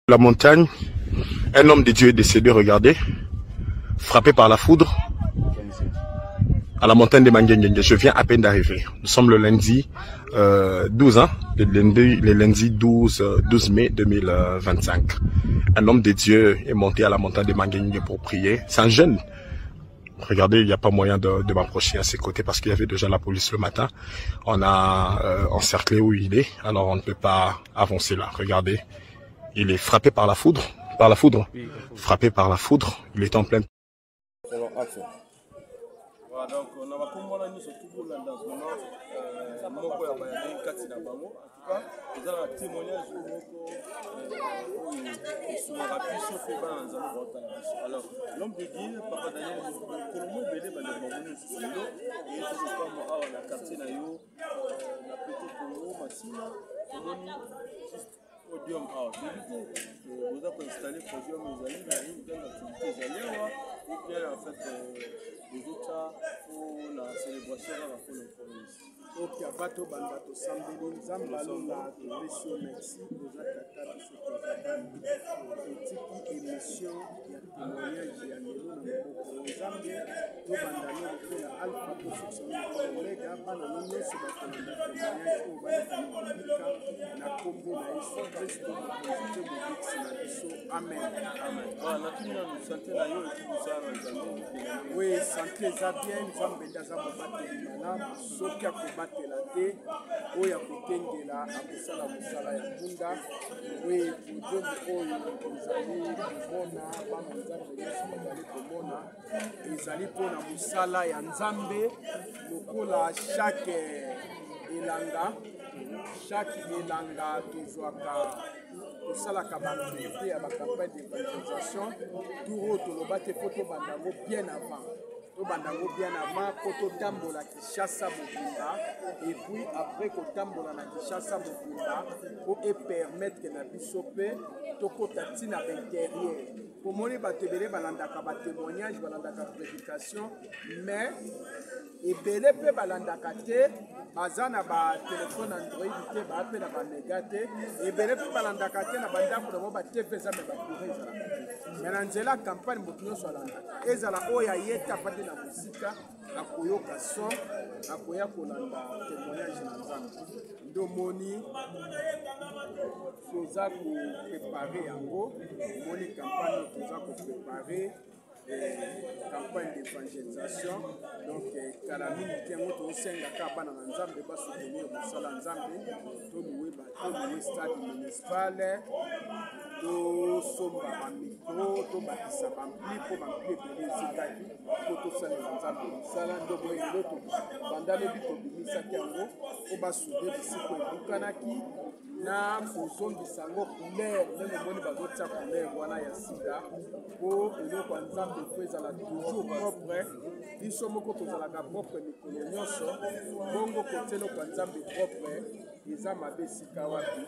La montagne, un homme de Dieu est décédé, regardez, frappé par la foudre, à la montagne de Mangengenge. Je viens à peine d'arriver. Nous sommes le lundi 12, hein, le lundi, le lundi 12, 12 mai 2025. Un homme de Dieu est monté à la montagne de Mangengenge pour prier. C'est un jeune. Regardez, il n'y a pas moyen de, de m'approcher à ses côtés parce qu'il y avait déjà la police le matin. On a encerclé où il est, alors on ne peut pas avancer là. Regardez, il est frappé par la foudre, par la foudre, frappé par la foudre. Il est en pleine. Voilà, donc na bakombo wana nyonso tokolanda vraiment moko ya bayali kati na bango. En tout cas, eza na témoignage moko oyo esungaka biso mpe bana Nzambe baotala biso. Alors, l'homme de Dieu, papa Daniel, mikolo mo ebele bandeko bamoni lisusu lelo eye tokokamwa awa na quartier na yo na Peto Congo Masina, tomoni juste podium awa. Toyebi te boza koinstalle podium, ezali na une grande activité ezali awa ou bien en fait bozotya mpona célébration kaka mpona province? Ok, ava tobanda, tosambeli. Nzambe alola, topesi yo merci, oza tata, biso toza bana. Totiki émission ya témoignage ya lelo na maboko ya Nzambe. Tobanda no lokola alpha, tosukisa no lokola omega. Bana no nyonso bakolanda témoignage oyo baleka na kobika na nkombo na Yesu Kristo, mokonzi mpe mobikisi na biso. Amen. Amen. Voilà, natuni nanu santé na yo eti mosala na Nzambe. Oui, santé eza bien. Nzambe nde aza mobateli malamu. Soki akobatela te, oyo akokengela akosala mosala ya mpunda. Oui, podium oyo ozali komona, bana Nzambe nyonso bazali komona, ezali mpona mosala ya Nzambe. Lokola chaque elanga tozwaka, tosalaka baactivité ya bacampagne d'évangélisation. Tour oyo toloba te mpo tobanda yango bien avant, tobanda yango bien avant mpo totambola Kinshasa mobimba. Et puis après kotambola na Kinshasa mobimba, mpo epermettre na biso mpe tokɔta ntina baintérieur. Pomoni bato ebele balandaka batémoignage, balandaka prédication, mais ebele mpe balandaka te, baza na batelefone Android te, baa mpe na baméga te. Ebele mpe balandaka te, na bandako na bango batv eza, mais bacourant ezalaka te. Mais na nzela campagne, moto nyonso alandaka, ezala oyo aye te, afandi na mosika, akoyoka son, akoya kolanda témoignage na Nzambe. Nde omoni toza koprépare yango. Omoni campagne oyo toza koprépare, campagne d'évangélisation. Donc kala mingi te, yango tozosengaka bana na Nzambe basoutenir mosala Nzambe. Tolouer stade municipal, tosomba bamicro, tobakisa baampli, mpo baampli ebele ezikaki, mpo tosalela Nzambe mosala. Nde boye lelo banda lobi tobimisaki yango mpo basouder bisika ebukanaki na kozongisa yango couleur. Ndenge omoni bazotia couleur wana ya sika, mpo eloko ya Nzambe po ezala toujours propre. Biso moko tozalaka propre mikolo nyonso, bongo kotia eloko ya Nzambe propre eza mabe esika wapi?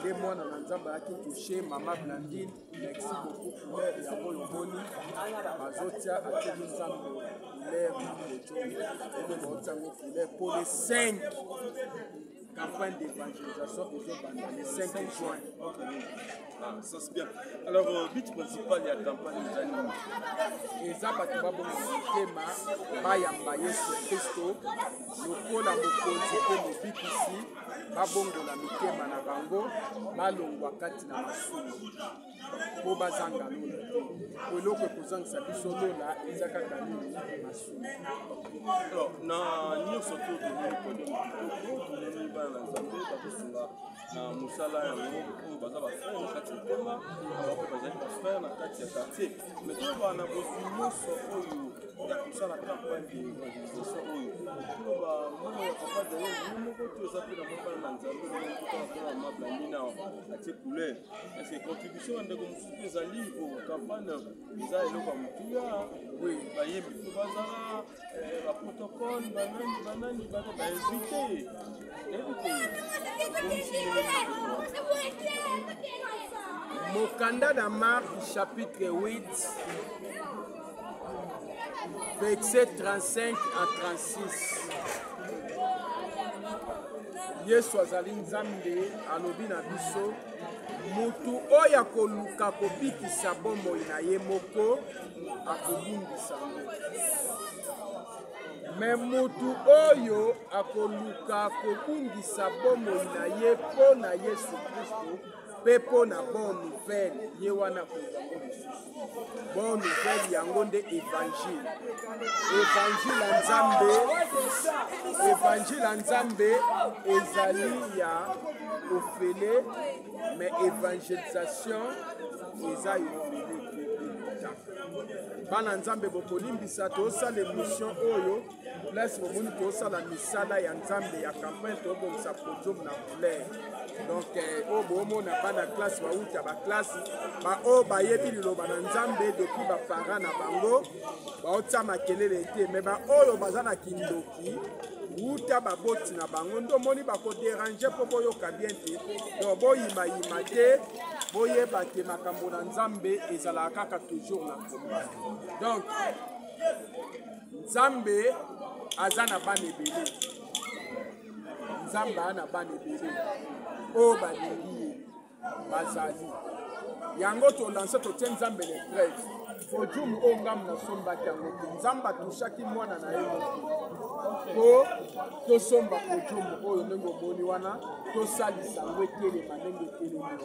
Nde mwana na Nzambe ayaki touche mama Blandine, merci beaucoup. Couleur yango oyo omoni bazotia, atieli Nzambe couleur na podium oyo baotia yango couleur po le 5 campagne d'évangélisation ezobanda le 5 juin. Ok. Ah, ça c'est bien. Alors, but principal ya campagne ezali nini? Eza bato babonga motema, bayamba Yesu Kristo lokola mokonzi mpe mobikisi, babongola mitema na bango, balongwa kati na masumu mpo bazanga lola te. Po eloko ekozangisa biso lola eza kaka nini? Masumu. Alors, na nyonso to tomoni podium kitoko, tomoni bana na Nzambe bakosunga na mosala yango oyo baza bafrère na kati ya ntema, bango mpe bazali bafrère na kati ya quartier. Mais toloba na bozwi nyonso oyo ya kosala campagne d'évangélisation oyo, toloba mbongo ya papa Daniel ye moko to eza mpe na mwa bana na Nzambe? Ndenge totala mpona mama Blandine awa atie couleur, est ce que contribution ya ndeko mosusu mpe ezali? Po campagne eza eloko ya motuya, bayembi mpe bazala, baprotocole, banani banani bana bainvité, nayebi te bomisi ndenge. Mokanda na Marc chapitre 8, verset 35 à 36, Yesu azali Nzambe, alobi na biso: Mutu oyo akoluka kobikisa bomoi na ye moko akobungisa yango. Me mutu oyo akoluka kobungisa bomoi na ye mpo na Yesu Kristo mpe mpo na bonne nouvelle, ye wana akozwa yango lisusu. Bonne nouvelle yango nde évangile. Évangile ya Nzambe, évangile ya Nzambe ezali ya ofele, mais évangélisation eza ya ofele te. Bana Nzambe bokolimbisa, tosala émission oyo place bomoni tosala misala ya nzambe ya campagne, tobongisa podium na couleur. Donc oyo bomona bana classe bauta baklasse, baoyo bayebi liloba na nzambe depuis baparent na bango baotia makelele te, me baoyo baza na kindoki wuta baboti na bango nde omoni bakoderange mpo boyoka bien te. Donc boyimayima te, boyeba te makambo na nzambe ezalaka kaka toujours na combat. Donc Nzambe aza na bana ebele, Nzambe aza na bana ebele oyo balingi ye bazali yango. Tolanse, totie Nzambe le preuve. Podium oyo ngambo nasombaki yango te, Nzambe atushaki mwana na ye moko po tosomba podium oyo ndenge omoni wana, tosalisa yango etelema ndenge etelemi wana.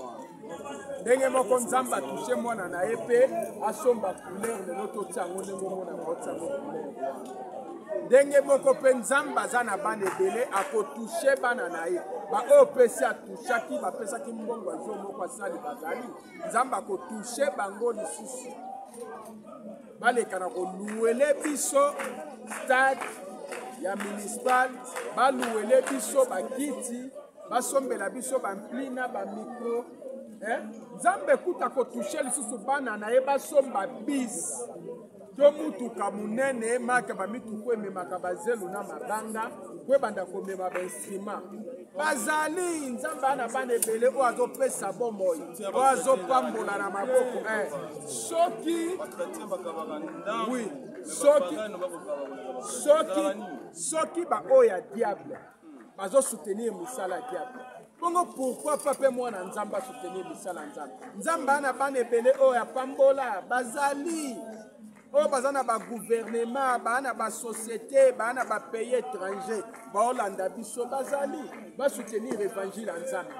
Ndenge moko Nzambe atushe mwana na ye mpe asomba couleur, lelo totia yango ndenge omona baotia yango couleur. Ndenge moko mpe Nzambe aza na bana ebele, akotushe bana na ye. Baoyo pesi atushaki, bapesaki mbongo ya jour moko asali, bazali Nzambe akotushe bango lisusu, baleka na koluwele biso stade ya municipal, baluwele biso bakiti, basombela biso bampli na bamikro, eh? Nzambe kuta kotushe lisusu bana na ye, basomba bis to mutuka monene maka bamituku ememaka bazelu na mabanga po ebanda komema bainstrument. Bazali Nzambe ana bana ebele oyo azopesa bomoi, oyo azopambola na maboko, eh. Soki oui, soki soki soki baoyo ya diable bazosoutenir mosala ya diable bongo, pourquoi pas mpe mwana Nzambe asoutenir misala ya Nzambe? Nzambe ana bana ebele oyo apambola, bazali oyo baza na bagouvernement, baa na basociété, baa na bapays étranger, baolanda biso, bazali basoutenir évangile ya Nzambe.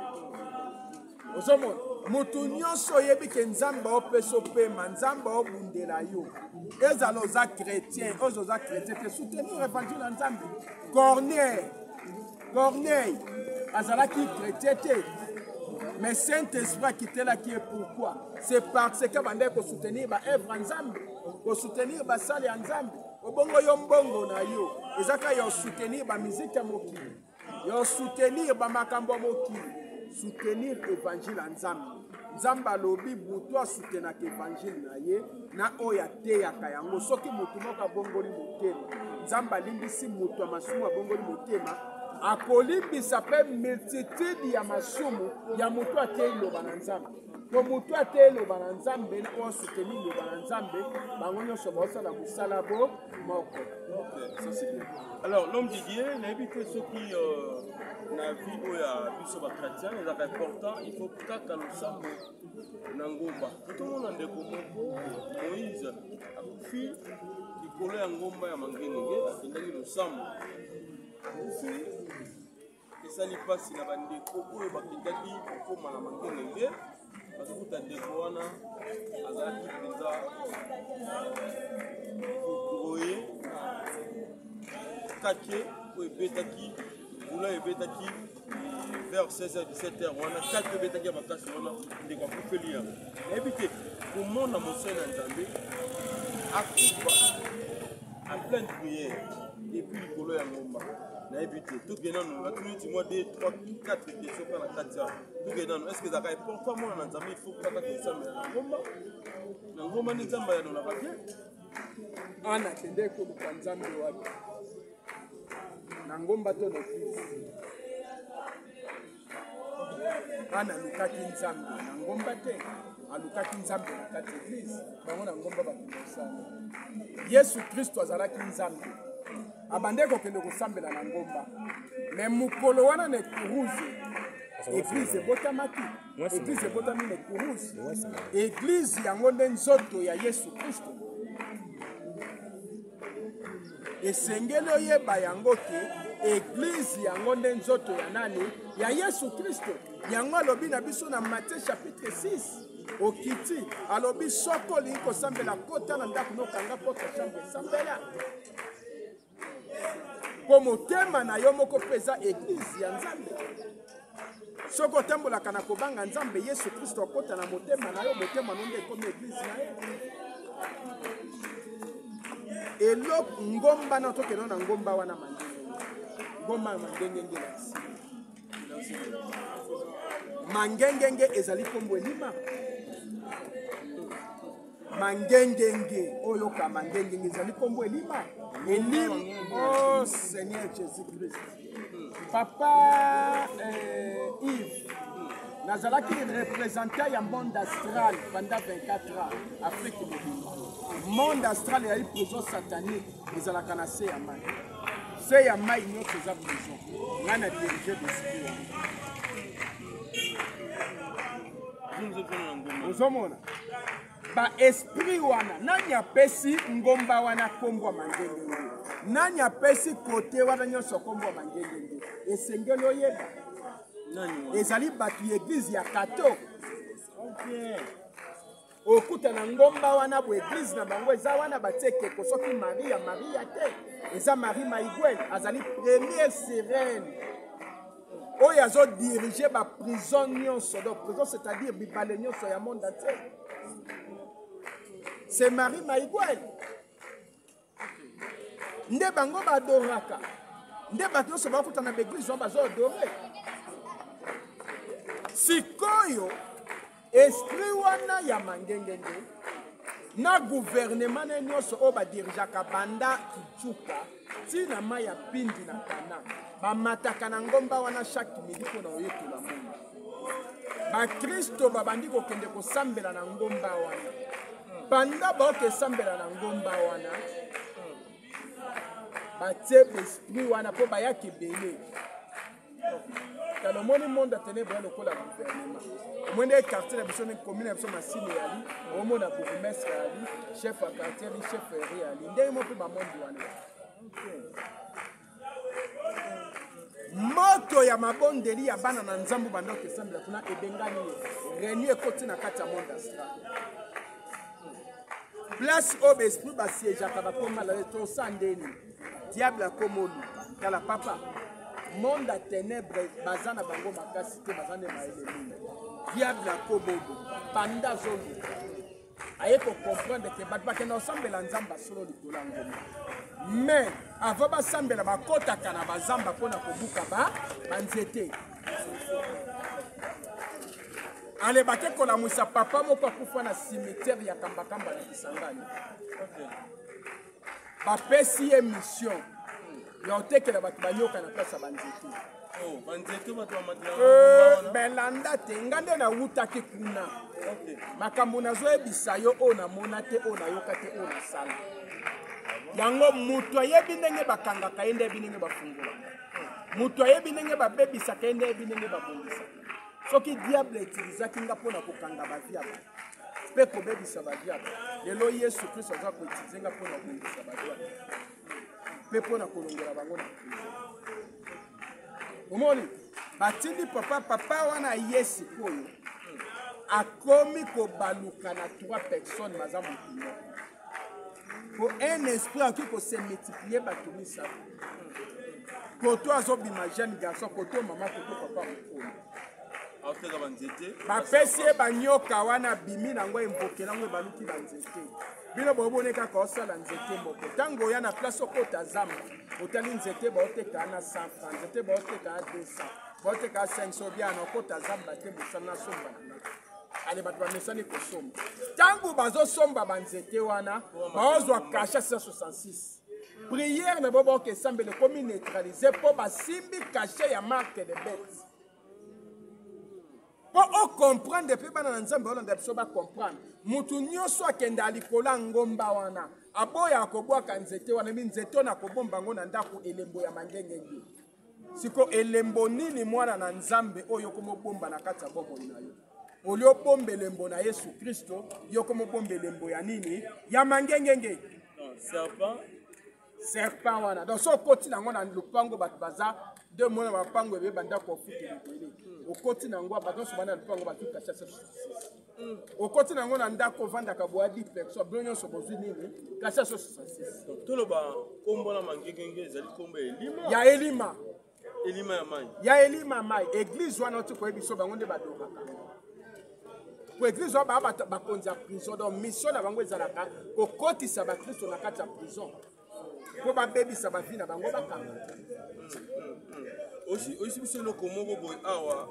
Ozomona motu nyonso oyebi ke Nzambe aopesa opema, Nzambe aobundela yo, ezala oza chrétien, oyo oza chrétien te, soutenir évangile ya Nzambe. Corneille azalaki chrétien te, mais Saint Esprit akitelaki ye. Pourquoi? C'est parce que bandaki kosoutenir baœuvre ya Nzambe, kosoutenir basali ya Nzambe. Obongo yo mbongo na yo eza kaka ya osoutenir bamiziki ya mokili, ya osoutenir bamakambo ya mokili. Soutenir évangile ya Nzambe. Nzambe alobi motu asutenaka évangile na ye na oyo ateyaka yango, soki motu moko abongoli motema, Nzambe alimbisi moto ya masumu abongoli motema, akolimbisa mpe multitude ya masumu ya motu ateyi liloba na Nzambe. Po motu ateyi liloba na Nzambe na oyo asuteni liloba na Nzambe, bango nyonso baosala mosala bo moko. Ok, ça c'est bien. Alors l'homme de Dieu, nayebi te soki na vie oyo ya biso bachrétien ezalaka important, il faut kaka losambo na ngomba. Totomona ndeko moko Moïse akufi likolo ya ngomba ya Mangenenge, akendaki losambo, akufi. Esali mpasi na bandeko oyo bakendaki kokóma na Mangenenge, bazokuta ndeko wana azalaki mpenza foudroye kake oyo ebetaki, mbula ebetaki vers 16h 17h wana, kake ebetaki ya makasi wana, ndeko akufeli yango. Nayebi te komona mosali na Nzambe akufa en pleine prière et puis likolo ya ngomba. Nayebi te, tokende nanu, natuni neti mwa 2 3 4 question kaka na kati awa. Tokende nanu, est ce que ezalaka important mwana na Nzambe il faut kaka tosambela na ngomba? Na ngomba nde Nzambe ayanolaka bien? Ana akende koluka Nzambe wapi? Na ngomba to na eglise? Ana alukaki Nzambe na ngomba te, alukaki Nzambe na kati eglise. Bango na ngomba bakende kosala. Yesu Kristo azalaki Nzambe, abandaki kokende kosambela na ngomba, me mokolo wana na ekuruze. Eglise ebotamaki, eglise ebotami na ekurusi. Eglise yango nde nzoto ya Yesu Kristo. Esengeli oyeba yango ke eglise yango nde nzoto ya nani? Ya Yesu Kristo. Yango alobi na biso na Matthieu chapitre 6, okiti alobi soko olingi kosambela kota na ndako nokanga porte ya chambre sambela, mpo motema na yo moko mpe eza eglise ya Nzambe. Soki otambolaka na kobanga Nzambe, Yesu Kristo akota na motema na yo, motema no nde ekomi eglise na ye. Eloko ngomba na tokende na ngomba wana mandenge, ngomba ya mandengenge na nsima mangengenge ezali nkombo elima mangengenge oyoka mangengenge ezali nkombo elima elima. Oh Seigneur Jésus Christ, papa Yves, nazalaki représentant ya monde astral pendant 24 ans, Afrique mobimba. Monde astral ezali prison satanique, ezalaka na se ya mai, se ya mai nyonso eza prison. Ngai na dirige d'esprit wana, ozomona baesprit wana. Nani apesi ngomba wana nkombo ya mangengenge? Nani apesi kote wana nyonso nkombo ya mangengenge? Esengeli oyeba, ezali bato ya eglize ya kato. Okuta na ngomba wana bo eglize na bango eza wana, batie ekeko soki Maria, Maria te, eza Marie Maigwen, azali première sirène oyo azodirige baprison nyonso, donc prison c'est-à-dire bibale nyonso ya monde entier, c'est Marie Maigwen nde bango badoraka, nde bato nyonso bakuta na baeglise wana bazoadore. Sikoyo esprit wana ya mangengenge na gouvernement na nyonso oyo badirigeaka banda Kicuka ntina mai ya Pindi na Kana, bamataka na ngomba wana chaque midi mpo na oyetola moni. Bakristo babandi kokende kosambela na ngomba wana. Banda baokesambela na ngomba wana, batie esprit wana mpo bayaka ebele. Tala, omoni monde ya ténèbre lokola gouvernement. Omoni ndenge quartier na biso, commune na biso Masini eyali, omona bourgmestre ayali, chef ya quartier ali, chef ya eri ali, ndenge mo mpe bamonde wana. Moto ya mabondeli ya bana na Nzambe banda okesambela kuna ebengani ye, renu ekoti na kati ya monde astral, place oyo baesprit basiégeaka, bakoma la tosa ndeni diable akoma oluka. Tala papa, monde ya ténèbre baza na bango makasi te, baza nde mayele mingi. Diable akoma oluka, banda azoluka, aye kocomprendre ke bato bakenda kosambela Nzambe asolo likolo ya ngomba, mais avant basambela bakɔtaka na bazamba mpona kobuka banzete. Ale bake kolamwisa papa moko akufa na cimetière ya Kambakamba na Kisangani. Bapesi ye mission ya kotekela bato banyoka na place ya banzete. Belanda te, nga nde nawutaki kuna. Makambo nazoyebisa yo, oyo namona te, oyo nayoka te, oyo nasala yango. Moto ayebi ndenge bakangaka ye nde ayebi ndenge bafungolaka. Moto ayebi ndenge babebisaka ye nde ayebi ndenge babongisaka. Soki diable etilisaki nga mpona kokanga bavie ya bato mpe kobebisa bavie ya bato, lelo Yesu Kristo aza koutiliser nga mpona kobongisa bavie ya bato mpe mpona kolongola bango na prison. Omoni, batindi papa, papa wana ye sikoyo akomi kobaluka na trois personnes, baza motu moko, po un esprit akoki kose multiplier bato misato. Koto azobima jeune garçon, koto mama, koto papa mokolo. Bapesi ye banyoka wana, abimi nango, emvokela yango, ebaluki banzete. Bino bobone kaka osala nzete moko. Ntango oya na place okota zamba, otali nzete baoteka na 100 franc, nzete baoteka na 200, baoteka 500, biana okota zamba te, mosala nasomba na ngai. Ale bato bamesani kosomba. Ntango bazosomba banzete wana, baozwa kasha 666, prière na bo baoka esambela ekomi neutralise mpo basimbi kashe ya marque de bete. Mpo ocomprendre mpe bana na Nzambe olanda biso bacomprendre, motu nyonso akenda likolo ya ngomba wana aboyaka kobwaka nzete wana, mi nzete wana akobomba yango na ndako, elembo ya mangengenge. Siko elembo nini mwana na Nzambe oyo okomobomba na kati ya bomoi na yo? Olie obomba elembo na Yesu Kristo, yo okomobomba elembo ya nini? Ya mangengenge. Serpent. Serpent wana. Donc so okoti nango na lopango bato baza nde mona mapango ebele bandako ofutela ebele. Okoti nango bato nyonso bana lopango batuta chasse. Okoti nango na ndako ovandaka boya 10 personnes, bino nyonso bozwi nini? Kasi aso 66. Toloba kombo na mangengenge ezali kombo ya elima. Ya elima. Elima ya mai. Ya elima mai. Église wana oti koyebi biso bango nde badokaka. Po église wana ba bakonzi ya prison, donc mission na bango ezalaka kokotisa bakristo na kati ya prison po babebisa ba vie na bango bakanga. Osi biso eloko moko boye awa,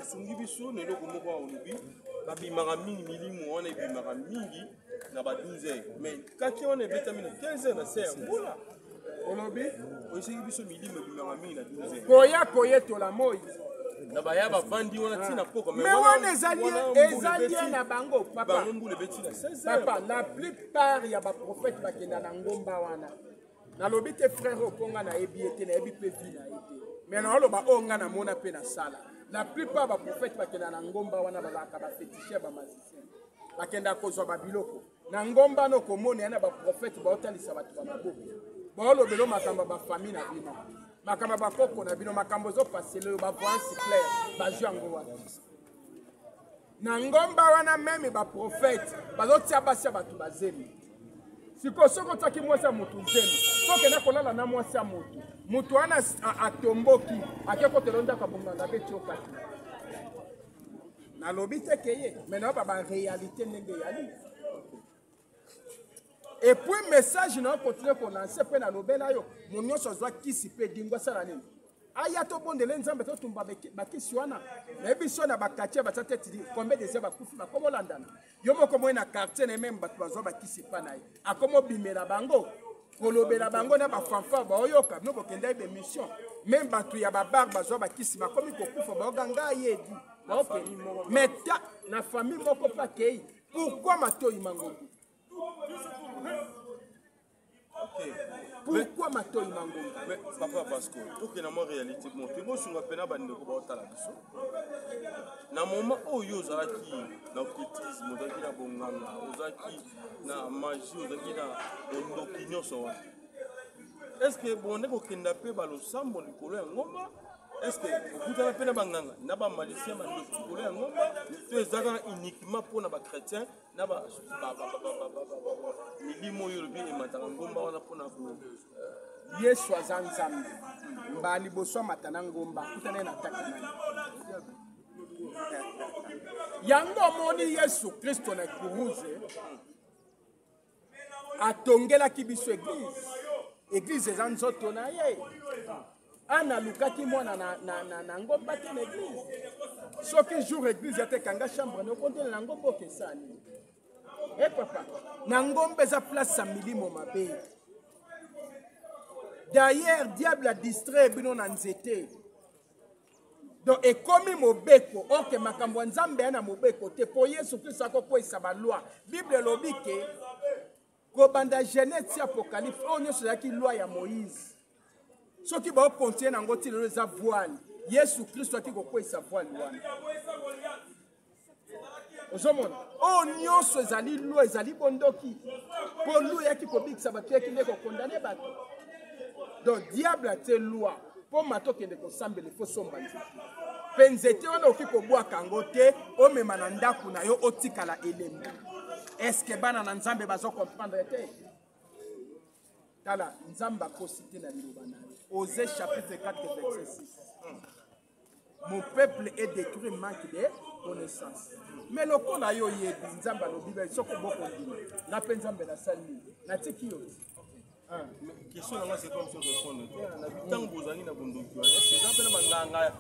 osungi biso na eloko moko awa olobi babimaka mingi milimo wana ebimaka mingi na ba 12 heures, mais kaki wana ebetami na 15 heures na se ya mbula. Olobi osengi biso milimo ebimaka mingi na 12 heures. Koya koyetola moi na baya bavandi wana ntina poko, mais wana ezali lie na bango papa. Bango mbula ebeti na 16 heures. Papa, la plupart ya baprophète bakenda na ngomba wana. Nalobi te frère oyo mpo nga nayebi ye te, nayebi mpe vie na ye te, mais naoloba oyo nga namona mpe nasala. La plupart baprophète bakenda na ngomba wana bazalaka baféticheur, bamagicien, bakenda kozwa babiloko na ngomba. No komona ya na baprophète baotalisa bato ba maboko, baolobela makambo ya bafamille na bino, makambo ya bakoko na bino, makambo ezopasela oyo bavoyance claire bazwi yango wana na ngomba wana. Meme baprophète bazotia basi ya bato bazemi. Sikoyo soki otiaki mwasi ya motu zemi, soki okenda kolala na mwasi ya motu, motu wana atomboki, ake kotela ndako ya bonganga beti okati. Nalobi te ke ye, mais nayoba baréalité ndenge eyali. Et puis message na continue kolancer mpe nalobela yo, mo nyonso azwa kisi mpe dingo asala nini, aya tobondele Nzambe, totumba bakisi wana. Nayebi so na baquartier batia te combien de bakufi bakomolandana. Yo moko moi na quartier na ye, meme bato bazwa bakisi epa na ye, akomobimela bango, kolobela bango na bafanfare, baoyoka bino bokenda ye bemission. Meme bato ya babar bazwa bakisi bakomi kokufa, baoga ngai ye di baoke, mais ta na famille moko mpe akei. Pourquoi matoi mangongi? Pourquoi matoi mangongi? Mais papa Vasco, tokende mwa réalité mo tokosunga mpena bandeko baotala biso. Na moment oyo ozalaki na occultisme, ozalaki na bonganga, ozalaki na magie, ozalaki na bondoki nyonso wana, est ce que bonde kokenda mpe balosambo likolo ya ngomba? Est ce que okutana mpe na banganga na bamagicien bandoki likolo ya ngomba, to eza kaka uniquement mpona bachrétien na milimo oyo olobi emataka ngomba wana mpona ko? Yesu aza Nzambe, mbala liboso amata na ngomba akutana ye na tata na ye. Yango omoni Yesu Kristo na kuruze atongelaki biso église. Église eza nzoto na ye. Ana alukaki mwana na ngomba te, na église. Soki jour église ya te, kanga chambre na okondela na ngomba, okesani e papa. Na ngomba eza place ya milimo mabe. D'ailleurs diable adistrait bino na nzete, donc ekomi mobeko. Orke makambo ya Nzambe ya na mobeko te, mpo Yesu Kristo akokweyisa baloi. Bible elobi ke kobanda Genèse ti Apocalypse, oyo nyonso ezalaki loi ya Moïse, soki baokontinue nango ti lelo eza voile. Yesu Kristo aki kokweyisa voile wana. Ozomona oyo nyonso ezali loi, ezali bondoki, mpo loi eyaki kobikisa bato, eyaki nde kokondane bato. Donc diable atie loi mpo mata okende kosambela, ifo somba nzete, mpe nzete wana okoki kobwaka yango te, omema na ndako na yo, otikala elembo. Eske bana na Nzambe bazokomprendre te? Tala, Nzambe akosi te na liloba na ye. Osée chapitre 4 verset 6: mon peuple est détruit manque de connaissance. Mais lokola yo oyebi, Nzambe alobi be soki bokondima nga mpe Nzambe nasali nini, natiki yo. Question nanga, c'est comme si répondre te na ntango bozalaki na bondoki wana, est-ce eza mpe na banganga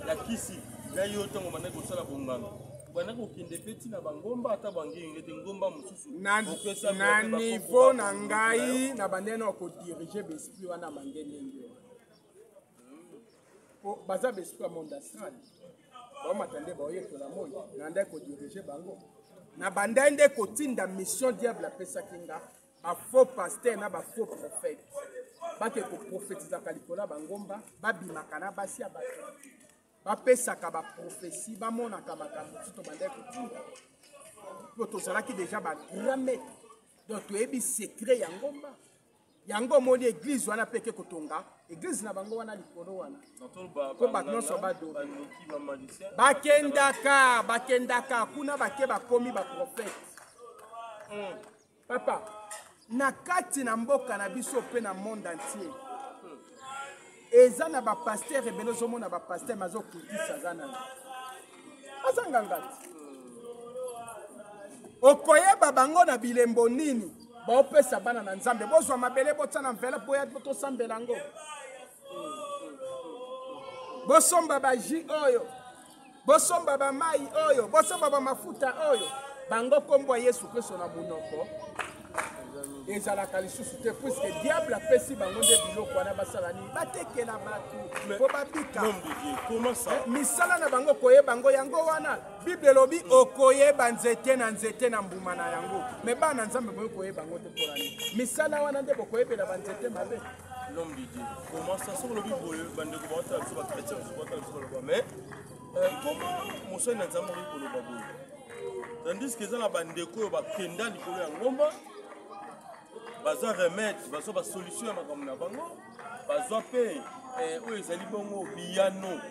ya kisi na yo? Ntango bandaki kosala bonganga, bandaki kokende mpe ntina bangomba, ata bangenge te, ngomba mosusu? Na niveau na ngai, na bandenge na kodirige baesprit wana mangenenge wana, po baza baesprit ya monde astral, baomata nde baoyekola moi na ndai kodirige bango, na bandai nde kotinda mission diable apesaki nga. Bafaux pasteur na bafaux prophète. Bake koprofetizaka likolo ya bangomba, babimaka na basi ya bato, bapesaka baprofesi, bamonaka makambo mosusu tobandaki kotinda mpo tozalaki deja ba grand maître, donc toyebi secret ya ngomba. Yango omoni eglise wana mpe eke kotonga eglise na bango wana likolo wana mpo bato nyonso badobe bakendaka bakendaka kuna, bake bakomi baprofete. Papa, na kati na mboka na biso mpe na monde entier eza na bapasteur ebele. Ozomona bapasteur mazokutisa aza nani, aza nganga ti. Okoyeba bango na bilembo nini baopesa bana na Nzambe. Bozwa mabele, botya na enveloppe, boya tosambela yango, bosomba baji oyo, bosomba bamai oyo, bosomba bamafuta oyo. Bango nkombo ya Yesu Kristo na monoko ezalaka lisusu te, puisque diable apesi bango nde biloko wana. Basala nini? Batekela bato mpo babika. Misala na bango koyeba yango, yango wana Bible elobi okoyeba nzete na nzete na mbuma na yango. Me bana Nzambe boyi koyeba yango te. Mpona nini? Misala wana nde bokoyebela banzete mabe. L'homme de Dieu, comment ça? Soki olobi boye, bandeko baotala biso, bachrétien mosusu baotala biso, baloba: mais comment mosali na Nzambe okoki koloba boye, tandis que eza na bandeko oyo bakenda likolo ya ngomba, bazwa remède, bazwa basolution ya makambo na bango, bazwa mpe oyo ezali bongo biyano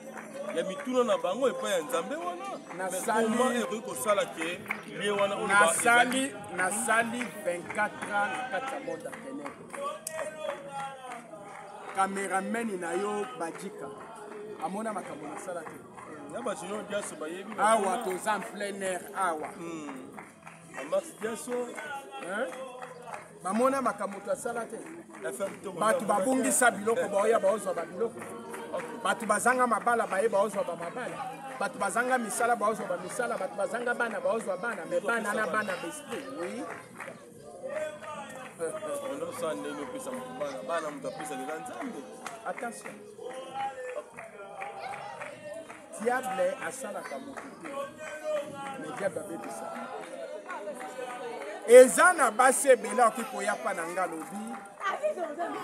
ya mituna na bango epai ya Nzambe wana? Comment ekoki kosala ke lie wana? Oyo nasali, nasali 24 ans na kati ya monde ya ténèbre. Cameraman na yo Bajika amona makambo nasala te. Na bajunior Diaso bayebi. Awa toza en plein air awa. Max Diaso. Bamona makambo tosala te. Bato babungisa biloko, baoya baozwa babiloko. Bato bazanga mabala, baye baozwa bamabala. Bato bazanga misala, baozwa bamisala. Bato bazanga bana, baozwa bana. Me bana na bana baesprit, oui. Osala ndenge opesa moto bana, bana moto apesaka eza Nzambe. Attention, diable asalaka moto te, mais diable abebisaka. Eza na basi ebele akoki koya mpa na nga, alobi: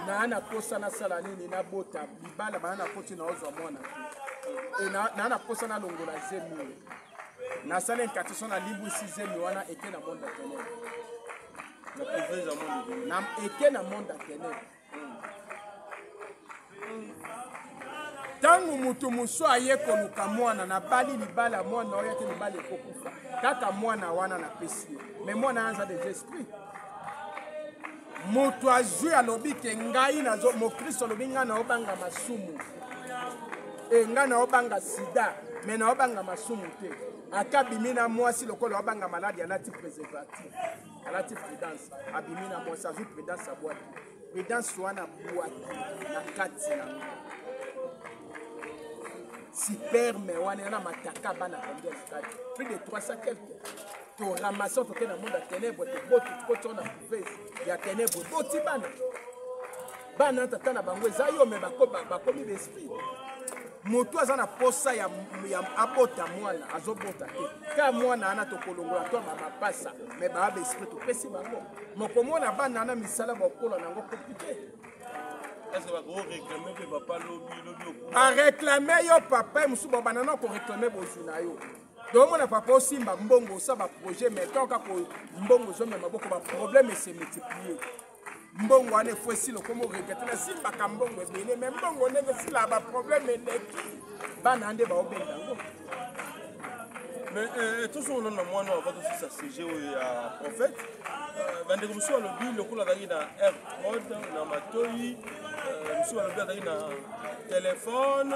naa na posa nasala nini, nabota libala, bana nakoti, naozwa mwana te, naa na posa nalongola zemi oyo. Nasala incantation, nalimbwisi zemi wana, eke na monde ya ténèbre, eke na monde ya ténèbre. Ntango moto mosusu aye koluka mwana, nabali libala, mwana oyo te, libala ekokufa kaka. Mwana wana napesi ye, mais mwana wana aza déjà esprit. Moto azwi, alobi ke ngai nazo mokristo, alobi: ngai naobanga masumu e, ngai naobanga sida, me naobanga masumu te. Ata abimi na mwasi, lokola obanga maladi, alati préservatif, alati prudence, abimi na mwasi, azwi prudence, abwaki prudence wana, abwaki na kati na sperme wana yana mataka bana combien na kati? Plus de 300 quelque. Toramase, toke na monde ya ténèbre, toboti, tikoti na couveuse ya ténèbre, boti bana. Bana tata na bango eza yo, me bakomi baesprit. Moto aza na posa ya abota mwana, azobota te. Ka mwana wana tokolongola to bamapasa, me baa baesprit topesi bango. Mokomona bana wana, misala bakokola nango compliqué. Aréclame yo papa mosusu, babanda na koréclame bozwi na yo. Tomona papa osimba mbongo, osala baprojet, mais tant kaka mbongo ozomema maboko, baproblème ese multiplie. Mbongo wana efo esila, okoma oregrete: nasimbaka mbongo ebele, mais mbongo ndenge esila, baproblème eleki. Bana nde baobenda yango. Mais tozonga na mwana oyo, avant tosisa sujet oyo ya prophète. Bandeko mosusu balobi lokola azalaki na airpod na matoi, mosusu balobi azalaki na telefone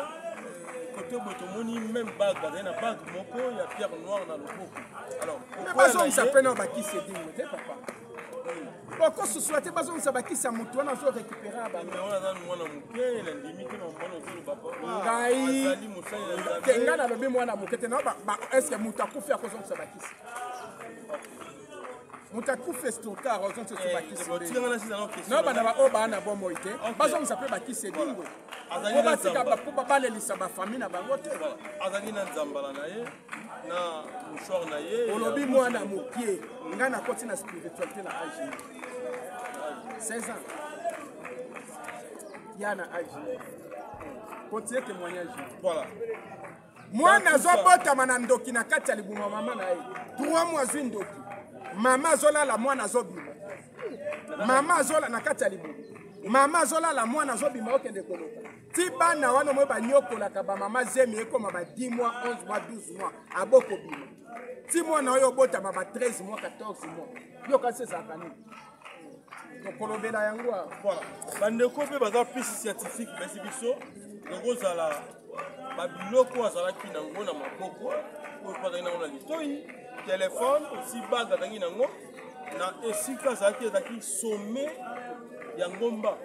kote boye. Tomoni même bague, bazali na bague moko ya pierre noire na loboko. Alors bazongisa mpe na bakisi edingo te, papa. Okosusula te, bazongisa bakisi ya motu wana azorécupéra bango. Wana mwana moke, nandimi te mwana ozoloba. Ngai te, ngai nalobi mwana moke te. Est-ce moto akufi akozongisa bakisi? Moto akufi estokar ozongisa so bakisi? No, bana baoyo baa na bomoi te, bazongisa mpe bakisi edingwe po batika, po balelisa bafamille na bango te. Azali na nzambala na ye, na mouchoir na ye. Olobi mwana mokie. Ngai nakoti na spiritualité na age 16 ans. Ya na age. Continue témoignage. Voilà. Mwana azobotama na ndoki na kati ya libuma mama na ye. 3 mois azwi ndoki. Mama azolala mwana azobima. Mama azola na kati ya libuma. Mama azolala mwana azobima okende koloka. Ti bana wana moye banyokolaka ba mama zemi ekoma ba 10 mois, 11 mois, 12 mois abokobima. Ti mwana oyo obotama ba 13 mois, 14 mois. Yo kasi ezalaka nini? Tokolobela yango awa. Voilà. Bandeko mpe baza plus scientifique basi biso tokozala babiloko azalaki nango na maboko oyo mpe azalaki nango na litoi telefone aussi bague azalaki nango na esika azalaki ezalaki sommet ya ngomba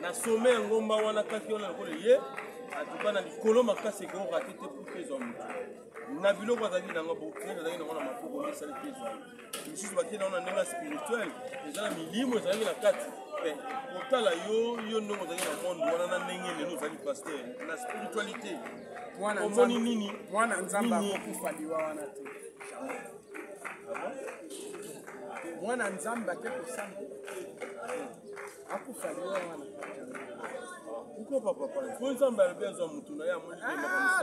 na sommet ya ngomba wana kaki wana lokola ye atuka na likolo makasi ekorate te pour ezwa motu na biloko azalaki nango bokende azalaki nango na maboko nde esali te ezwa ye misusu bakei nango na ndenge ya spirituel eza na milimo ezalaki na kati me kotala yo yo ndenge ozalaki na monde wana na ndenge lelo ozali pasteur na spiritualité omoni nini mwana nzambe akokufa liwa wana te mwana nzambe ake kosambela akufa liwa wana. Pourquoi pas papa? Po nzambe alobi azwa motu na ye amoni ah,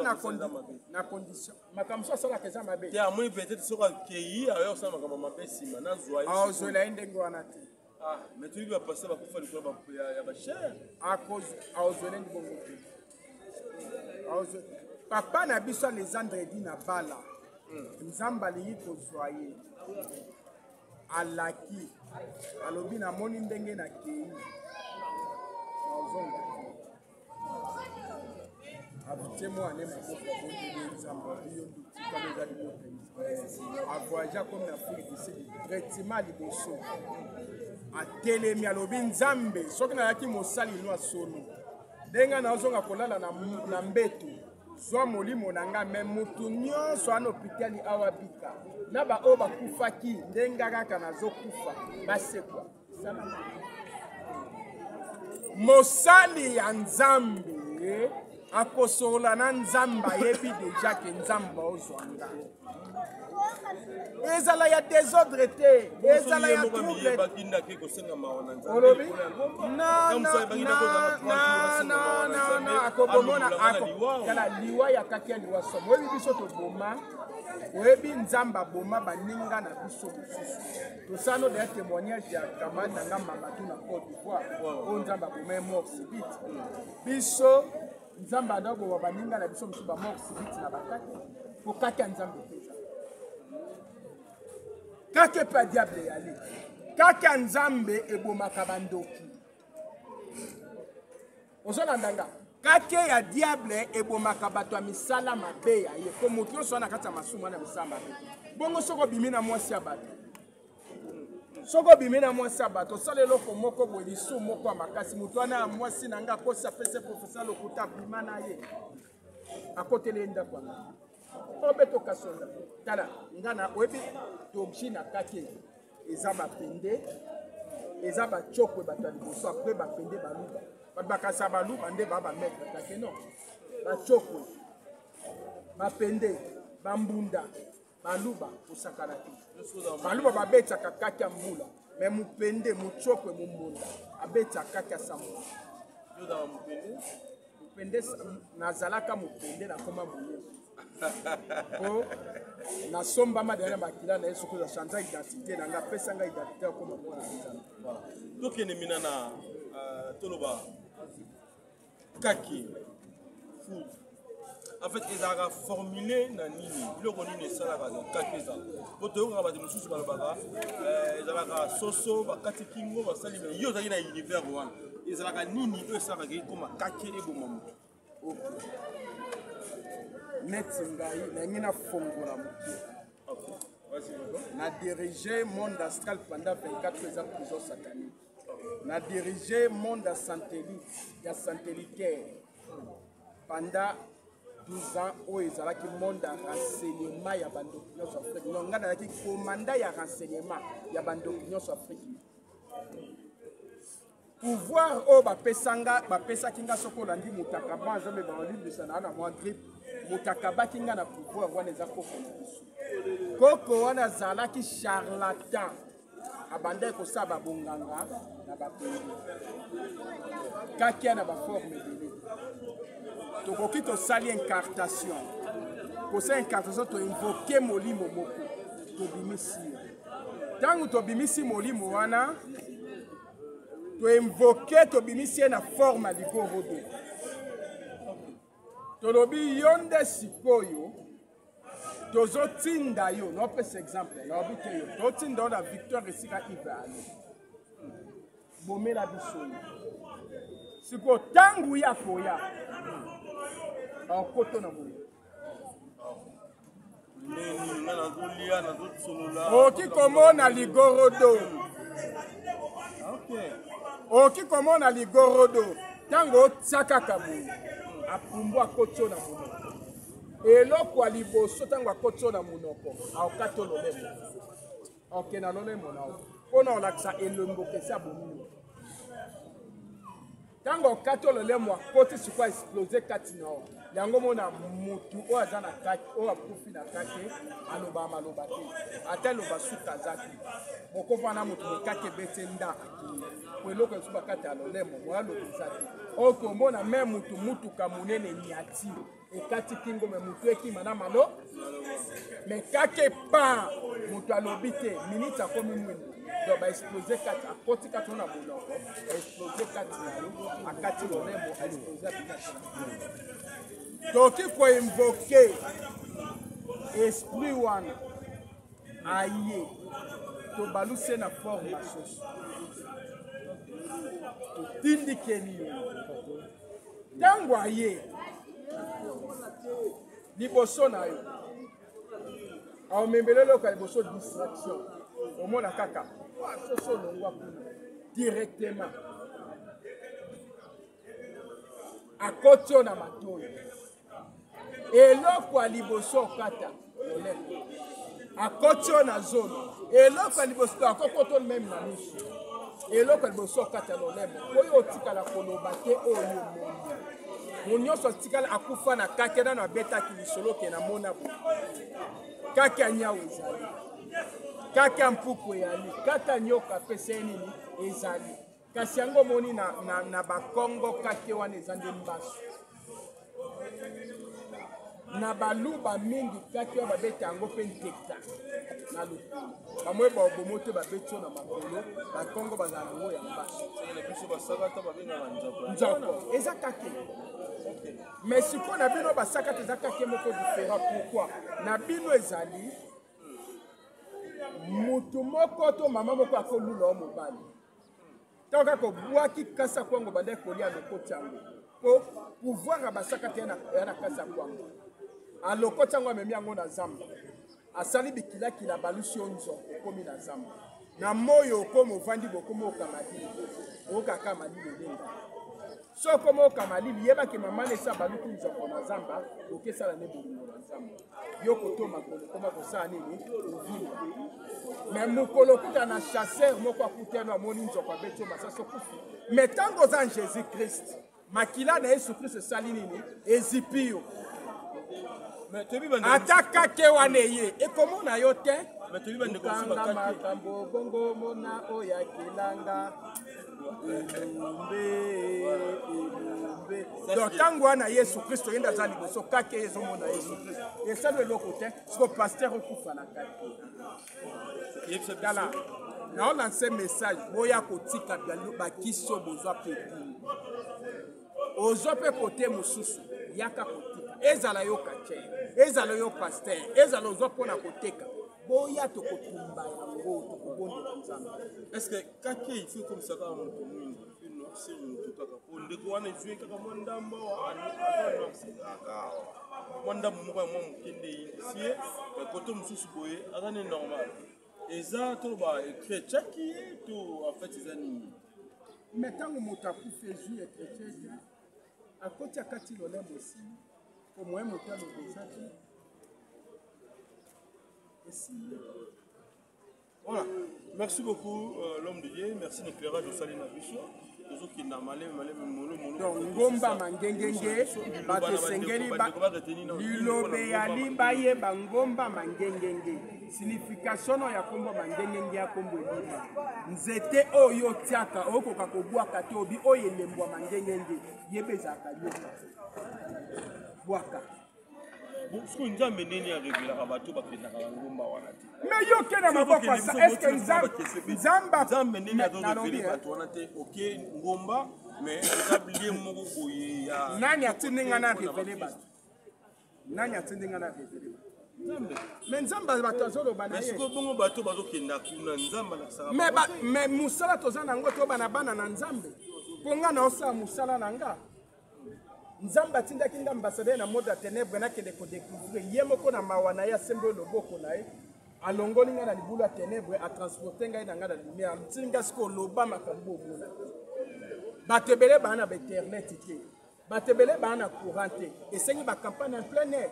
na condition makambo mosusu asalaka eza mabe te amoni peut-être soki akei aya kosala makambo mabe nsima nazwa ye azwela ye ndenge wana te. Ah, mais toyebi bapasteur bakufa likolo ya bachere. Azwela ye bongo te. Papa na biso Alexandre edi na bala nzambe alingi kozwa ye alaki alobi namoni ndenge nakei nazonga atie mwana maboko abondeli nzambe abi yo ndutikana eza libota Israel avoyage akomi na Afrique du Sud traitement liboso atelemi alobi nzambe soki nayaki mosali no asono ndenge nazonga kolala na mbeto zwa molimo na nga me motu nyonso ana hopitali awa bika na baoyo bakufaki ndenge kaka nazokufa basekwa. Mosali ya nzambe akosolola na nzambe ayebi deja ke nzambe ozwa nga ezala ya desordre te ezala ya trouble olobi akobomona tala liwa ya kaki ya liwa somo oyebi biso toboma oyebi nzambe aboma baninga na biso mosusu tosala no deya témoignage ya camarade na nga Mamadou na Côte d'Ivoire oyo nzambe aboma ye mort subite biso nzambe anda koboma baninga na biso mosusu bamort subite na bakati po kati ya nzambe mpenza kaka epe ya diable eyali kaka ya nzambe ebomaka bandoki ozolanda nga kake ya diable ebomaka bato ya misala mabe ya ye po moto nyonso wana kati ya masumu wana misala mabe bongo soki obimi na mwasi ya bato soki obimi na mwasi ya bato osala eloko moko boye lisu moko ya makasi moto wana ya mwasi na nga akosi apesi professeur lokuta abima na ye akoteli ye ndako yango obeto kasonda tala nga na oyebi tobji na kake eza bapende eza bacokwe bato ya liboso apres bapende baluba bato bakasa baluba nde ba bamaître kake non bacokwe bapende bambunda baluba kosakana te baluba babetaka kati ya mbula me mopende mocokwe mombunda abetaka kati ya sambo mopende nazalaka mopende nakoma moyebi po nasombama deya na makila na ye soki oza change identité na nga apesa nga identité akoma mwana nzambe. Tokende mina na toloba kake food en fait ezalaka formule na nini biloko nini esalaka kake ezala po toyokaka bato mosusu balobaka ezalaka soso bakati kingo basali me yo ozalaki na univers wana ezalaka nini oyo esalaka ekoma kake eboma moto? Neti ngai nalingi nafongola moke na dirige monde astral pendant 24 eza prison satanique na dirige monde ya satellite ya satellitaire pendant 12 ans oyo ezalaki monde ya renseignement ya bandoki nyonso Afrique non ngai nazalaki komanda ya renseignement ya bandoki nyonso Afrique pouvoir oyo bapesanga bapesaki nga soki olandi motakaba nzambe baolimbisa na na mwa grippe motakabaki nga na pouvoir wana eza koko na biso koko wana azalaki charlatan. Abandaki kosala babonganga na bapenge kakia na baforme ebele. Tokoki tosali incartation, kosala incartation, toinvoke molimo moko, tobimisi ye. Ntango tobimisi molimo wana, toinvoke, tobimisi ye na forme ya ligorodo, tolobi yo nde sikoyo tozotinda yo. Naopesa exemple, naobi te yo totinda yo na Victoire esika Ive ali, bomela biso yo. Sikoyo ntango ya koya, akoto na moyo, okoki komona ligorodo, okoki komona ligorodo. Ntango otia kaka boye, apumbu, akoti yo na monoko. Eloko ya liboso, ntango akoti yo na monoko, aokati yo lolemo, okende na lolemo na yo mpona olakisa elembo kesi abomi yo. Ntango okati yo lolemo, akoti sikoyo, explose kati na yo. Yango mona motu oyo aza na kati, oyo akufi na kati, alobaka maloba te, ata eloba suka aza te. Bokovana na motu mokati ebeti nda, akimi po eloko esusu bakati ya lolemo, moya aloba eza te. Oyo komona me motu mutuka monene nyati ekati kingo, me motu ekima na malo me kake pa moto alobi te, minute akomi mwindu. Donc baexplose kati, akoti kati na monoko, baexplose kati na yo, akati lolemo, aexplose, abinaki. Tokoki koinvoke esprit wana, aye, tobaluse na forme ya soso, totindikeli yo. Ntango aye liboso na yo, aomembela eloko ya liboso, distraction. Omona kaka soso olongwa kuna directement, akoti yo na matoi. Eloko ya liboso, okata lolemo, akoti yo na zolo. Eloko ya liboso, akokoto meme na miso. Eloko ya liboso, okata lolemo oyo otikala koloba te. Oyo omoni mo nyonso atikala akufa na kake, nano abetaki lisolo ke namona bo kake ya nyau ezali, kake ya mpuku eyali, kaka ya nyoka apesa ye nini ezali. Kasi yango omoni na Bakongo, kake wana eza nde mbasu. Na Baluba mingi, kake oyo babeta yango mpe nteka na lokolo, bamwe baobomo te, babeti yo na makolo. Bakongo bazala nango ya mbasu. Nzoko eza kake, mais sikoyo na bino basakata eza kake moko différent. Pourquoi na bino ezali mutu moko to mama moko akolula o mobali, ntango kaka obwaki kasa kwango, bandaki kolia, alokoti yango, po pouvoir ya basakata ya na kasa kwango, alokoti yango, amemi yango na zamba, asali bikilakila, balusi yo nzoko, okomi na zamba na moyo, okomi ovandi, bokomi oka malili, okaka malili elenga. So okoma oka malili, yebaki mama na esi abaluki nzoko na zamba, okesala nde bolingo na zamba, yo koto makolo okoma kosala nini, ovimba. Me mokolo okuta na chasseur moko, akutano, amoni nzoko, abeti yo masasi, okufi. Me ntango oza en Jésus Christ, makila na Yesu Kristo esali nini? Ezipi yo. Ata kake wana eye ekomona yo te. Kanga makambo bongo, mona oyo akelanga elombe, elombe. Donc ntango wana Yesu Kristo ye nde aza liboso, kake ezomona Yesu Kristo, esali eloko te. Siko paster okufa na kake. Tala, naolanse message, boya kotika bakisi oyo bozwa mpe bino ozwa mpe kote mosusu, yaka kotika. Ezala yo kacher, ezala yo paster, ezala ozwa mpona koteka, boya, tokotumba yango, tokobondela Nzambe. Est ce que kake il faut ekomisa kaka moto mwindu, mpe noircir moto kaka? Po ndeko wana ezwi kaka mwa ndambo, aza noircir kaka mwa ndambo moko ya mwa moke nde eyindisi ye. Kote mosusu boye aza ne normal. Eza toloba écrit etiaki ye to en fait eza nini? Mais ntango moto akufi, ezwi ekretien te, akoti, akati lolemo, esili po moye moto aloba eza te, esili. Voilà. Merci beaucoup, l'homme de Dieu. Merci l'éclairage au Salina Biso. Tozokenda maleme maleme, molo molo. Donc ngomba Mangengenge, bato esengeli lilobe ya li bayeba ngomba Mangengenge, signification no ya kombo Mangengenge ya kombo elima nzete oyo otiaka okoka kobwaka te, obi oyo elembwa Mangengenge yeba ezalaka yoka bwaka. Sikoyo Nzambe ndeni arevelaka bato bakendaka na ngomba wana te? Mais yo ke na maboko est-ce Nzambe Nzambe ndeni azorevele bato wana te? Oke ngomba, mais eza lie moko boye ya Nani atindi nga na revele bato? Nani atindi nga na revele bato? Nzambe. Mais Nzambe bato azoloba na ye. Sikoyo bongo bato bazokenda kuna, Nzambe alakisaka? Mais mosala toza nango, toba bana na Nzambe, mpo nga naosala mosala na nga. Nzambe atindaki nga ambassadeur na mode ya ténèbre, nakende kodécouvrir ye moko. Na mawa na ye, asembi loboko na ye, alongoli ngai na libulu ya ténèbre, atransporte ngai na ngai na lumière. Atindi nga sikoyo oloba makambo omona. Bato ebele baa na bainternet te, bato ebele baa na courant te. Esengi bacampagne en plein air,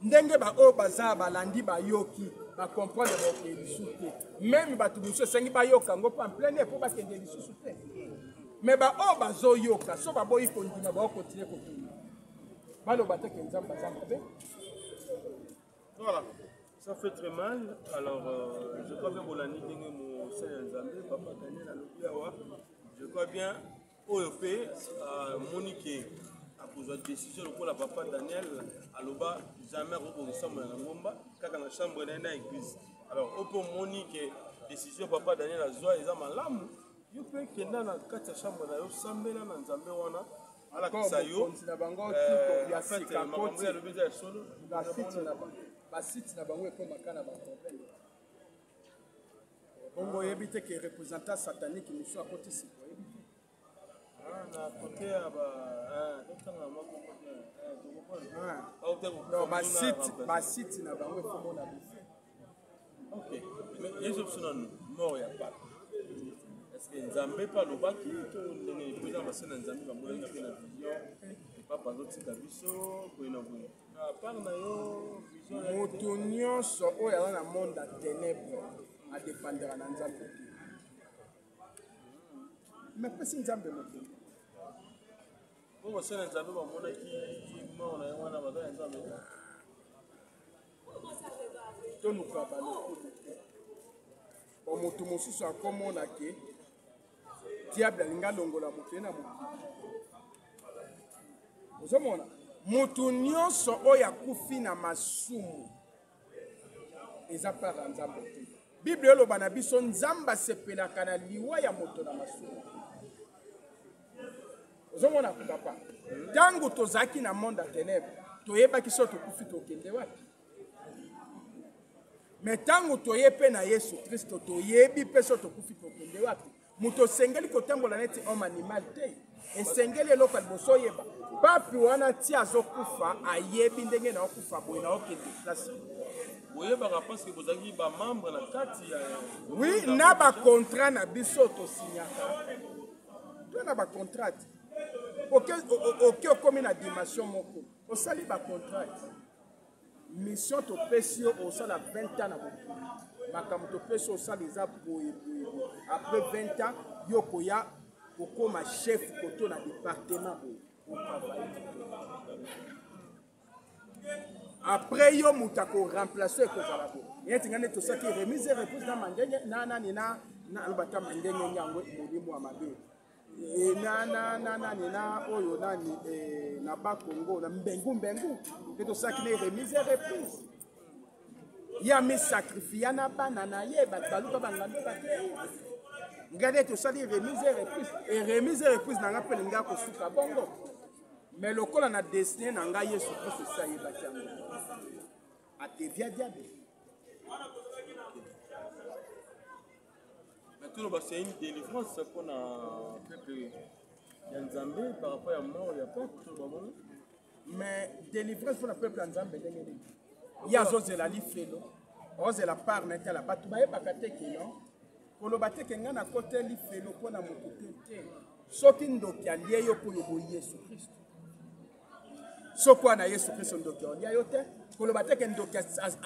ndenge baoyo baza balandi, bayoki, bacomprendre, bakokende lisusu te. Même bato mosusu esengi bayoka yango mpo en plein air, mpo bakende lisusu te. Mais baoyo bazoyoka, so baboyi kondima, baokontinue kokende, baloba te ke Nzambe aza mabe. Voilà, ça fait très mal. Alors je crois bien bolandi ndenge mosali ya Nzambe papa Daniel alobi awa. Je crois bien oyo mpe amoni ke akozwa décision lokola papa Daniel aloba, jamais akoki kosambola na ngomba, kaka na chambre na ye na église. Alors oyo mpe omoni ke décision papa Daniel azwa eza malamu, yo mpe kenda na kati ya chambre na yo, sambela na Nzambe wana alakisa yo. Na bango ya sika koti, alobi eza ya solo. Basite na bango ekomaka na baproblème bongo. Oyebi te ke représentant satanique mosusu akoti sika, oyebi te? Na côté ya ba totanga moko. Basite na bango ekomona biso. Ok, mais yezo biso nanu mort ya pape. Est ce que Nzambe mpe alobaki to ndenge po eza base na Nzambe bamonaki mpe na vision, pape azotika biso boye na boye, na part na yo vision? Moto nyonso oyo aza na monde ya ténèbre adépendra na Nzambe te. Mais pesi Nzambe moto. Po basala Nzambe bamonaki mort na ye wana, baza ya Nzambe. Toluka balokumu te. Bo moto mosusu akomona ke diable alingi alongola moto ye na mokili. Ozomona moto nyonso oyo akufi na masumu eza part ya Nzambe te. Bible eloba na biso, Nzambe asepelaka na liwa ya moto na masumu. Ozomona papa, ntango tozalaki na monde ya ténèbre, toyebaki so tokufi tokende wapi. Mais ntango toye mpe na Yesu Kristo, toyebi mpe so tokufi tokende wapi. Moto osengeli kotambola neti homme animal te. Esengeli eloko ya liboso oyeba, papi wana ti azokufa ayebi ndenge na okufa boye na okende place. Boyebaka parce que bozalaki bamembre na kati ya Oui, na bacontrat na biso tosignaka to na bacontrat. Oke okomi na dimension moko, osali bacontrat, mission topesi yo, osala 20 ans na mokili, makambo topesi yo osala eza boye boye boye. Après 20 ans, yo koya kokóma chef koto na département boye, otravaille. Après yo, moto akoremplace ekozala boye. Neti ngai nde tosalaki remise et reprise na Mandenge na nani na aloba ta Mandenge yango molimo ya mabe na na na nani na oyo nani na Bakongo na Mbengu Mbengu mpe tosalaki na remise et reprise. Ye amisakrifia na bana na ye, bato baluka bangando bakei. Ngai nde tosali remise et reprise, e remise et reprise na ngai mpe lingai kosuka bongo. Mais lokola na destine na ngai, Yesu Kristo esi ayebaki yango, adevia diable. Mais toloba c'est une délivrance mpona peuple ya Nzambe par rapport ya mort ya pape, toloba bongo? Mais délivrance mpona peuple ya Nzambe ndenge nini? Ye azozela lifelo, ozela part na etala. Bato bayebaka te ke non, koloba te ke ngai nakoteli lifelo mpona moto te te. Soki ndoki alie yo mpo oboyi Yesu Kristo, soki wana Yesu Kristo, ndoki olia yo te. Koloba te ke ndoki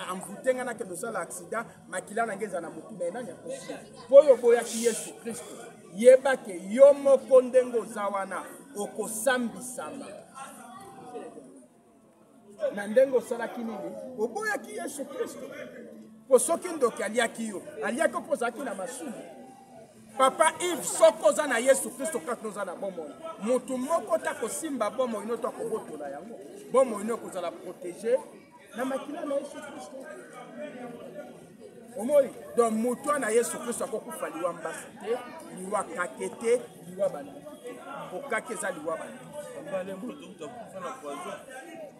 amvute ngai, nakende osala accident, makila na ngai eza na motu na ye. Nani akosi? Mpo oyo oboyaki Yesu Kristo. Yeba ke yo moko ndenge oza wana okosambisama na ndenge osalaki nini, oboyaki Yesu Kristo. Mpo soki ndoki aliaki yo, aliaki mpo ozalaki na masumu. Papa Yves, soki oza na Yesu Kristo kati oza na bomoi, motu moko ta kosimba bomoi no to akobotola yango. Bomoi no ekozala protege na makila na Yesu Kristo. Omoi donc motu wana Yesu Kristo akokufa liwa mbasi te, liwa kake te, liwa bandoki te. Po kake eza liwa bandoki.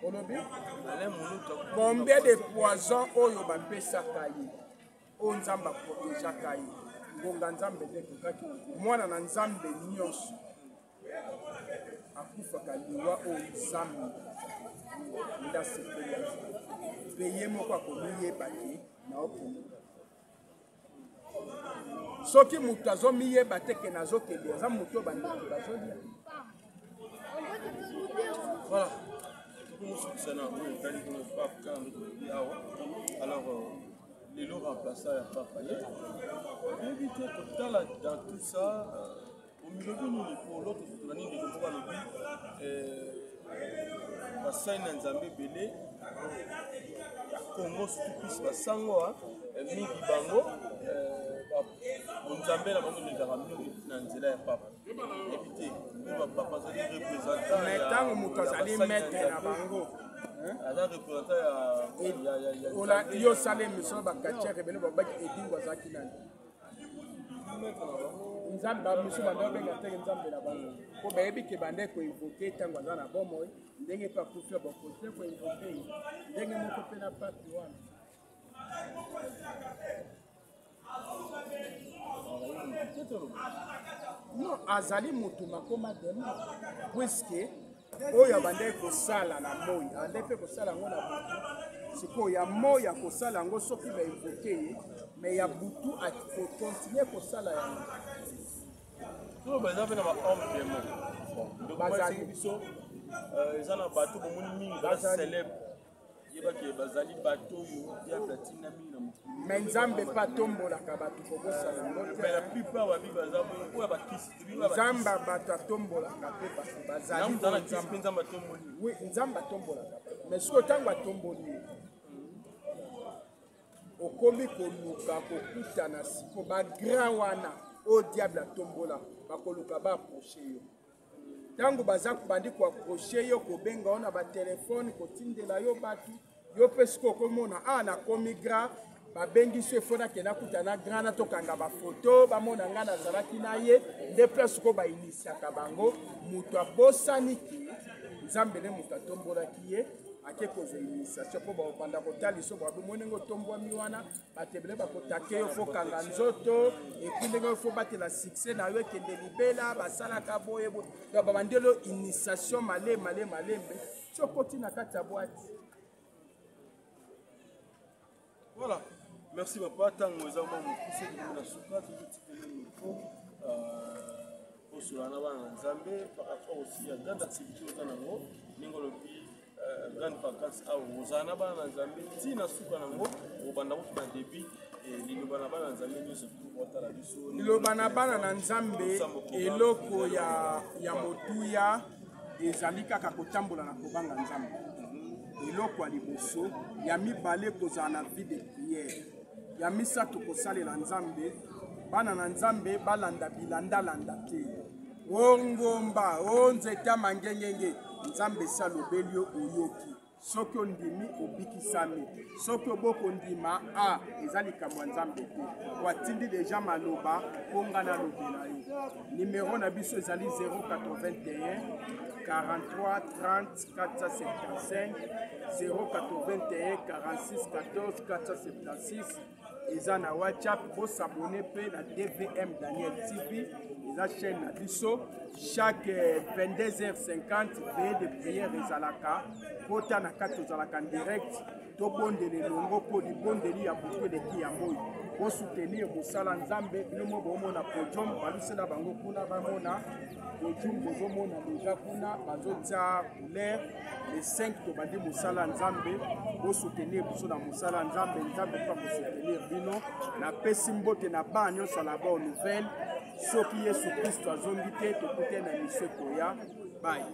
Olobi combien de poison oyo bapesaka ye, oyo Nzambe aprotegeaka ye, ngonga Nzambe nde ekokaki. Mwana na Nzambe nyonso akufaka liwa oyo Nzambe nde asepeli, mpe ye moko akomiyeba ke naokende. Soki moto azomiyeba te ke nazokende, aza moto oyo bandoki bazolia. Voilà, tokomosukisa na oyo etali kuna pape kaka nde tolobi awa. Alors lelo remplaçant ya pape aye, oyebi te kotala dans tout ça, omilobi nini po l'autre tolandi ndeko moko alobi basali na Nzambe ebele ya Congo, surtout plus basango mingi, bango bonzambe na bango elekaka mingi na nzela ya papa. Yebi te oyo bapapa azali représentant, mais ntango moto azali maître na bango, aza représentant ya yo osala émission bakatiere ebele, babaki edingo azalaki nani? Nzambe. Bamisu banda obenga teke Nzambe na bango, mpo bayebi ke banda koinvoke ntango aza na bomoi, ndenge mpe akufi bakontinue koinvoke ye ndenge moko mpe na pape wana. Non, azali motu makoma dema, puiske oyo abandaki kosala na moi, abandaki mpe kosala yango na butu. Sikoyo ya moi akosala yango soki bainvoke ye, mais ya butu akokontinue kosala yango. Oyo baza mpe na bahomme démon bazali biso, eza na bato bomoni mingi baza célèbre, yebake bazali bato oyo diable atinda mingi na mokili. Mais Nzambe mpe atombolaka bato, kobosana yango te. Mais la plupart babi baza bongo, oyo bakisi. Nzambe bato atombolaka mpe bato bazali. Mpe Nzambe atomboli. Oui, Nzambe atombolaka bato, mais soki ntango atomboli ye, okomi koluka kokutana siko bagrand wana oyo diable atombola, bakoluka baapproche yo. Ntango baza bandi koapproche yo, kobenga yo na batelefone, kotindela yo bato, yo mpe sikoyo okomona a nakomi grand, babengisi yo, efo nakende akuta na grand na tokanga bafoto, bamona ngai nazalaki na ye. Nde place sikoyo bainisiaka bango. Moto abosani ke Nzambe nde moto atombolaki ye, ake kozwa initiation mpo bakobanda kotalisa babi ndenge otombwami wana, bato ebele bakotake yo, fo kanga nzoto, epuis ndenge fo batela succès na yo ekende libela, basalaka boye boye. Donc babandeli initiation male male malembe, ti okoti na kati ya boîte. Voilà, merci papa. Ntango eza mwa mokuse, tokomi na suka, tozotikeli micro kosola na bana na Nzambe par rapport aussi ya grande activité oza nango, ndenge olobi grande vacance awa ozala na bana na Nzambe ntina suka nango, obanda kutu na début. Liloba na bana na Nzambe nyonso otala biso. Liloba na bana na Nzambe, eloko ya motuya ezali kaka kotambola na kobanga Nzambe, eloko ya liboso. Ya mibale, kozala na vie de prière. Ya misato, kosalela Nzambe. Bana na Nzambe balanda bilandalanda te, o ngomba o nzete ya mangengenge. Nzambe esi alobeli yo, oyoki. Soki ondimi, obikisami. Soki obokondima, a eza likambo ya Nzambe te, po atindi deja maloba mpo nga nalobela yo. Nimero na biso ezali 081 43 30 475, 081 46 14 476, eza na WhatsApp. Bosabone mpe na DVM Daniel TV, eza chaîne na biso. Chaque 22h50 veille de prière ezalaka, kota na kati, tozalaka en direct, tobondela elongo, mpo libondeli ya butu eleki ya moi. Bosoutenir mosala Nzambe. Bino mo bomona podium, balusela bango kuna, bamona podium, bozomona deja kuna bazotia couleur. Le 5 tobandi mosala Nzambe. Bosoutenir biso na mosala Nzambe, Nzambe mpe akosoutenir bino. Napesi mbote na bana nyonso ya la bonne nouvelle. Soki Yesu Kristo azongi te, tokutani na miso ekoya. Bye.